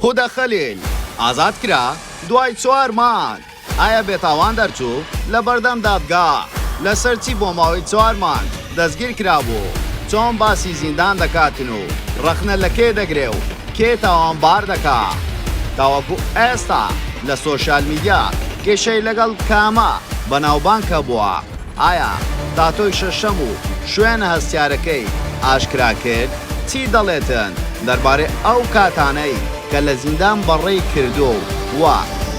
هودە خەلیل ئازاد کرا دوای چوار مانگ، ئایا بێتاوان دەرچوو لەبەردەم دادگا؟ لەسەر چی بۆ ماوەی چوار مانگ دەستگیر کرابوو؟ چۆن باسی زیندان دەکاتن و ڕەخنە لە کێ دەگرێ و کێ تاوانبار دەکا؟ تاوەکو ئێستا لە سۆشیال میدیا کێشەی لەگەڵ کامە بەناوبانگ هەبووە؟ ئایا تاتۆی شەشەم و شوێنە هەستیارەکەی ئاشکرا کرد؟ چی دەڵێتن دەربارەی ئەو کاتانەی کە لە زیندان بەڕێی کردووە و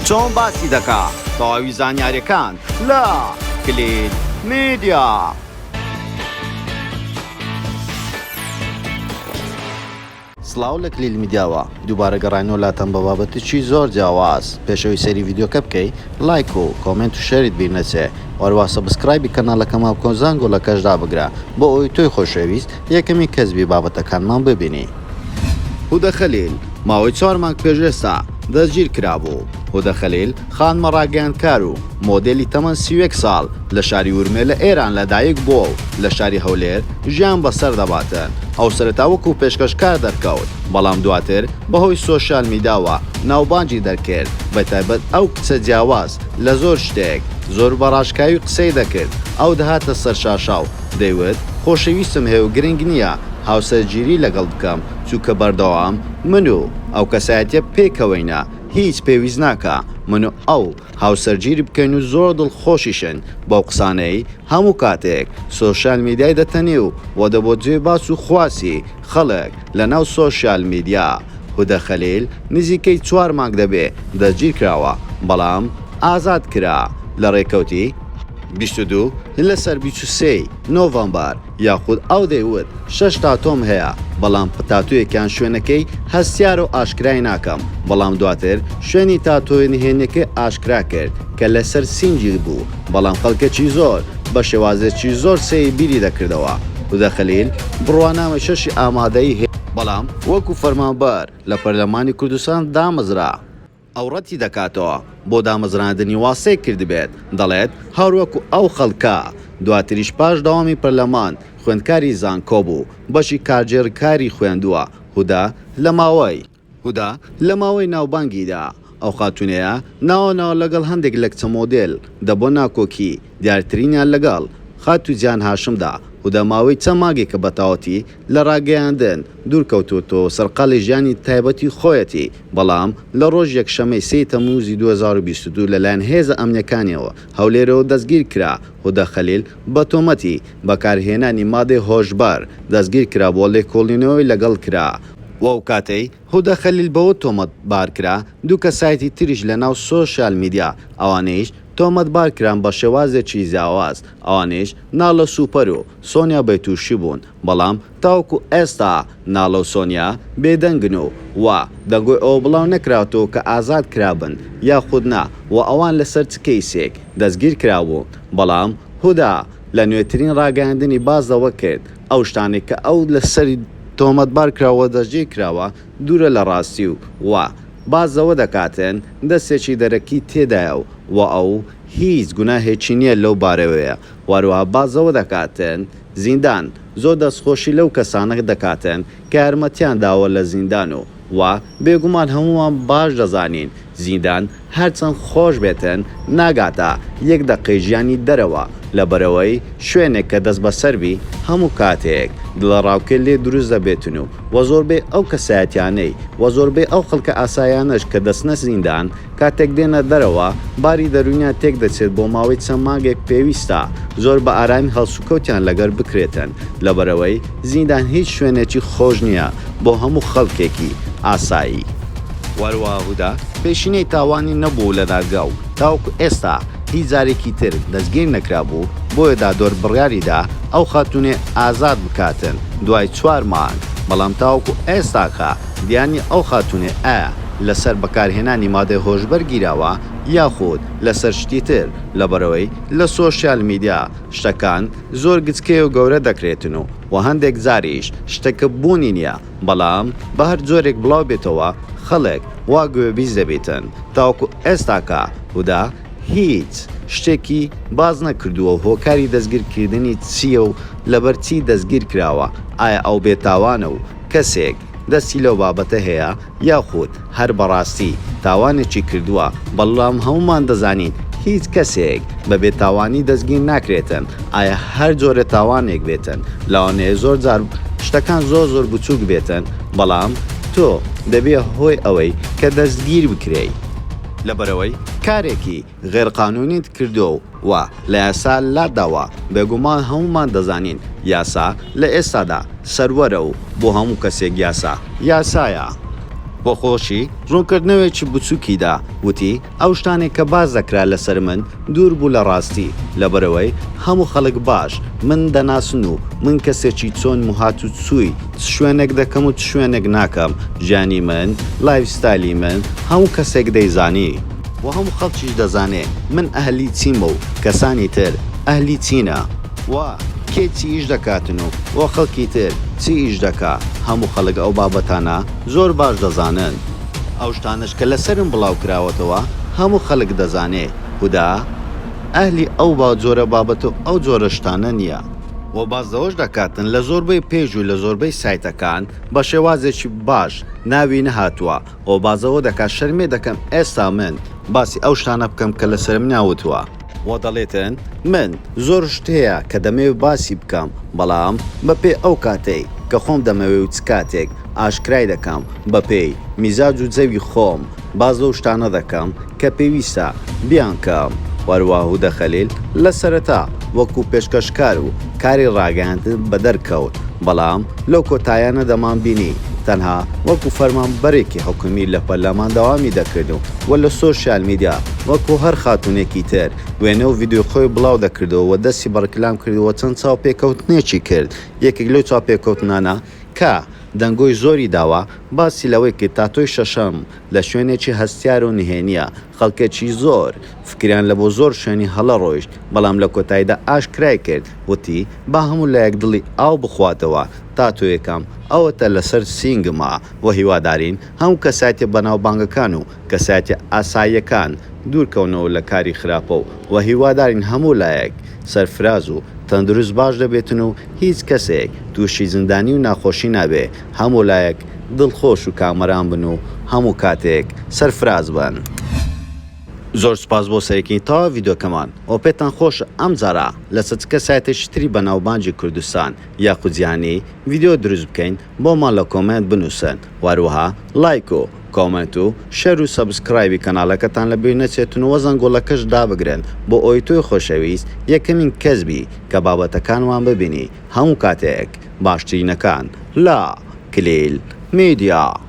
چۆن باسی دەکا؟ تەواوی زانیاریەکان لە کلیل میدیا. سڵاو لە کلیل میدیاوە دووبارە گەڕاینەوە لاتان بە بابەتێکی زۆر جیاواز پێش ئەوەی سەیری ڤیدیۆکە بکەی لایک و comment و share ت بیر نەچێ وەروا subscribe ی کەناڵەکەمان بکە و زەنگۆڵەکەش دابگرە بۆ ئەوەی تۆی خۆشەویست یەکەمین کەس بی بابەتەکانمان ببینی. هودە خەلیل ماوەی چوار مانگ پێش ئێستا دەستگیر کرابوو. هودە خەلیل خانمە ڕاگەیاندکار و مۆدێلی تەمەن 31 ساڵ لە شاری ورمێ لە ئێران لەدایک بووە و لە شاری هەولێر ژیان بەسەر دەباتن. ئەو سەرەتا وەکو پێشکەشکار دەرکەوت، بەڵام دواتر بەهۆی سۆشیال میداوە ناوبانگی دەرکرد، بەتایبەت ئەو کچە جیاواز لە زۆر شتێک، زۆر بە ڕاشکاوی قسەی دەکرد، ئەو دەهاتە سەر شاشە و دەیوت خۆشەویستم هەیە و گرنگ نییە هاوسەرگیری لەگەڵ بکەم، چونکە بەردەوام من و ئەو کەسایەتیە پێکەوەینە، هیچ پێویست ناکا من و ئەو هاوسەرگیری بکەین و زۆر دڵخۆشیشن بەو قسانەی هەموو کاتێک سۆشیال میدیای دەتەنی و وە دەبۆ جێی باس و خواسی خەڵک لەناو سۆشیال میدیا هودە خەلیل نزیکەی چوار مانگ دەبێ دەستگیرکراوە بەڵام ئازاد کرا لە ڕێکەوتی 22 لەسەر 23 ی نۆڤەمبەر یاخود ئەو دەیوت شەش تاتۆم هەیە بەڵام تاتۆیەکیان شوێنەکەی هەستیارە و ئاشکرای ناکەم، بەڵام دواتر شوێنی تاتۆیە نهێنیەکەی ئاشکرا کرد کە لەسەر سینگی بوو، بەڵام خەڵکێکی زۆر بە شێوازێکی زۆر سەیر بیری دەکردەوە. هودە خەلیل بڕوانامەی شەشی ئامادەیی هەیە، بەڵام وەکو فەرمانبەر لە پەرلەمانی کوردستان دامەزرا. ئەو ڕەتی دەکاتەوە بۆ دامەزراندنی واسەی کردبێت، دەڵێت هەروەکو ئەو خەڵکە، دواتریش پاش دەوامی پەرلەمان خوێندکاری زانکۆ بوو، بەشی کارگێڕیکاری خوێندووە، هودا لە ماوەی. هودا لە ماوەی ناوبانگیدا ئەو خاتوونەیە ناوە ناوە لەگەڵ هەندێک لە کچە مۆدێل دەبووە ناکۆکی، دیارترینیان لەگەڵ خاتوو جیهان هاشمدا، هودا ماوەی چەند مانگێکە بەتەواوەتی لە ڕاگەیاندن دوورکەوتووەتەوە و سەرقاڵی ژیانی تایبەتی خۆیەتی، بەڵام لە ڕۆژی یەکشەممەی سێی تەممووزی 2022 لەلایەن هێزە ئەمنییەکانیەوە هەولێرەوە دەستگیرکرا، هودە خەلیل بە تۆمەتی بەکارهێنانی مادەی هۆشبەر دەستگیرکرا بۆ لێکۆڵینەوەی لەگەڵ کرا، و ئەوکاتەی هودە خەلیل بەوە تۆمەتبارکرا دوو کەسایەتی تریش لەناو سۆشیال میدیا ئەوانەیش تۆمەتبارکران بە شێوازێکی جیاواز ئەوانەیش ناڵە سوپەر و سۆنیا بەیتوشی بوون، بەڵام تاوەکو ئێستا ناڵە و سۆنیا بێدەنگن و و دەنگۆی ئەوە بڵاو نەکراوەتەوە کە ئازاد کرابن یاخود نا و ئەوان لەسەر چ کەیسێک دەستگیر کرابوون، بەڵام هودا لە نوێترین ڕاگەیاندنی باس لەوە کرد ئەو شتانەی کە ئەو لەسەری تۆمەتبار کراوە و دەستگیر کراوە دوورە لە ڕاستی و و باس لەوە دەکاتن دەستێکی دەرەکی تێدایە و و ئەو هیچ گوناهێکی نییە لەو بارەوەیە و هەروەها باس لەوە دەکاتن زیندان زۆر دەستخۆشی لەو کەسانە دەکاتن کە یارمەتیان داوە لە زیندان و و بێگومان هەموومان باش دەزانین زیندان هەرچەند خۆش بێتن ناگاتە یەک دەقەی ژیانی دەرەوە لەبەرئەوەی شوێنێک کە دەستبەسەر بی هەموو کاتێک دڵەڕاوکێ لێ دروست دەبێتن و وە زۆربەی ئەو کەسایەتیانەی وە زۆربەی ئەو خەڵکە ئاسایانەش کە دەچنە زیندان کاتێک دێنە دەرەوە باری دەروونیان تێک دەچێت بۆ ماوەی چەند مانگێک پێویستە زۆر بە ئارامی هەڵسوکەوتیان لەگەر بکرێتن لەبەرئەوەی زیندان هیچ شوێنێکی خۆش نیە بۆ هەموو خەڵکێکی ئاسایی. وەهەروەها هودا پێشینەی تاوانی نەبوو لە دادگا و تاوەکو ئێستا هیچ جارێکی تر دەستگیر نەکرابوو، بۆیە دادوەر بڕیاریدا ئەو خاتوونەی ئازاد بکاتن دوای چوار مانگ، بەڵام تاوەکو ئێستاکە دیار نیە ئەو خاتوونەی ئایا لەسەر بەکارهێنانی مادەی هۆشبەر گیراوە یاخود لەسەر شتی تر، لەبەرئەوەی لە سۆشیال میدیا شتەکان زۆر گچکەی و گەورە دەکرێتن و وە هەندێک جاریش شتەکە بوونی نیە بەڵام بەهەر جۆرێک بڵاو بێتەوە خەڵک وا گوێبیست دەبیتن تاوەکو ئێستاکە هودا هیچ شتێکی باس نەکردووە و هۆکاری دەستگیر کردنی چیە و لەبەر چی دەستگیر کراوە ئایا ئەو بێتاوانە و کەسێک. دەستی لەو بابەتە هەیە یاخود هەر بەڕاستی تاوانێکی کردووە، بەڵام هەموومان دەزانین هیچ کەسێک بە بێ تاوانی دەستگیر ناکرێتن، ئایا هەر جۆرە تاوانێک بێتن، لەوانەیە زۆر جار شتەکان زۆر زۆر بچووک بێتن، بەڵام تۆ دەبیە هۆی ئەوەی کە دەستگیر بکرێی. لەبەرئەوەی کارێکی غێر قانونیت کردووە و لە یاسا لاتداوە، بێگومان هەموومان دەزانین یاسا لە ئێستادا سەروەرە و بۆ هەموو کەسێک یاسا یاسایە. بۆ خۆشی ڕوونکردنەوەیەکی بچووکی دا، وتی، ئەو شتانەی کە باس دەکرا لەسەر من دوور بوو لە ڕاستی، لەبەرئەوەی هەموو خەڵک باش من دەناسن و من کەسێکی چۆنم و هاتوچووی چ شوێنێک دەکەم و چ شوێنێک ناکەم، ژیانی من، lifestyle ی من، هەموو کەسێک دەیزانی. وە هەموو خەڵکیش دەزانێ من ئەهلی چیمە و کەسانی تر ئەهلی چینە. وە کێ چی ئیش دەکاتن و وە خەڵکی تر چی ئیش دەکا، هەموو خەڵک ئەو بابەتانە زۆر باش دەزانن. ئەو شتانەش کە لەسەرم بڵاو کراوەتەوە هەموو خەلک دەزانێ هودا ئەهلی ئەو با جۆرە بابەت و ئەو جۆرە شتانە نیە. وە باس لەوەش دەکاتن لە زۆربەی page و لە زۆربەی سایتەکان بە شێوازێکی باش ناوی نەهاتووە وە باس لەوە دەکات شەرمێ دەکەم ئێستا من باسی ئەو شتانە بکەم کە لەسەرم ناوتووە. وە دەڵێتن من زۆر شت هەیە کە دەمەوێ باسی بکەم بەڵام بە پێی ئەو کاتەی کە خۆم دەمەوێ و چ کاتێک ئاشکرای دەکەم بە پێی میزاج و جەوی خۆم باس لەو شتانە دەکەم کە پێویستە بیانکەم. وەهەروا هودە خەلیل لە سەرەتا وەکو پێشکەشکار و کاری ڕاگەیاندن بەدەر کەوت، بەڵام لەو کۆتایانە دەمانبینی تەنها وەکو فەرمانبەرێکی حکومی لە پەرلەمان دەوامی دەکرد و وە لە social media وەکو هەر خاتونێکی تر وێنە و ڤیدیۆی خۆی بڵاو دەکردەوە و دەستی بە ڕیکلام کرد و چەند چاوپێکەوتنێکی کرد یەکێک لەو چاوپێکەوتنانە کە دەنگۆی زۆری داوە باسی لەوەی کرد تاتۆی شەشەم لە شوێنێکی هەستیار و نهێنیە خەڵکێکی زۆر فکریان لە بۆ زۆر شوێنی هەڵە ڕۆیشت بەڵام لە کۆتاییدا ئاشکرای کرد وتی با هەموو لایەک دڵی ئاو بخواتەوە تاتۆیەکەم ئەوەتە لەسەر سینگمە وە هیوادارین هەموو کەسایەتیە بەناوبانگەکان و کەسایەتیە ئاساییەکان دوورکەونەوە لە کاری خراپە و وە هیوادارین هەموو لایەک سەرفراز و تەندروست باش دەبێتن و هیچ کەسێک تووشی زیندانی و ناخۆشی نابێ هەموو لایەک دڵخۆش و کامەران بن و هەموو کاتێک سەرفراز بن. زۆر سوپاس بۆ سەیرکردنی تەواوی ڤیدیۆکەمان وە پێتان خۆشە ئەم جارە لەسەر چ کەسایەتێکی تری بەناوبانگی کوردستان یاخود جیهانی ڤیدیۆ دروست بکەین بۆمان لە comment بنوسن وە هەروەها لایک و comment و share و subscribe ی کەناڵەکەتان لەبیر نەچێتن وە زەنگۆڵەکەش دابگرن بۆ ئەوەی تۆی خۆشەویست یەکەمین کەس بی کە بابەتەکانمان ببینی هەموو کاتێک باشترینەکان لە کلیل میدیا.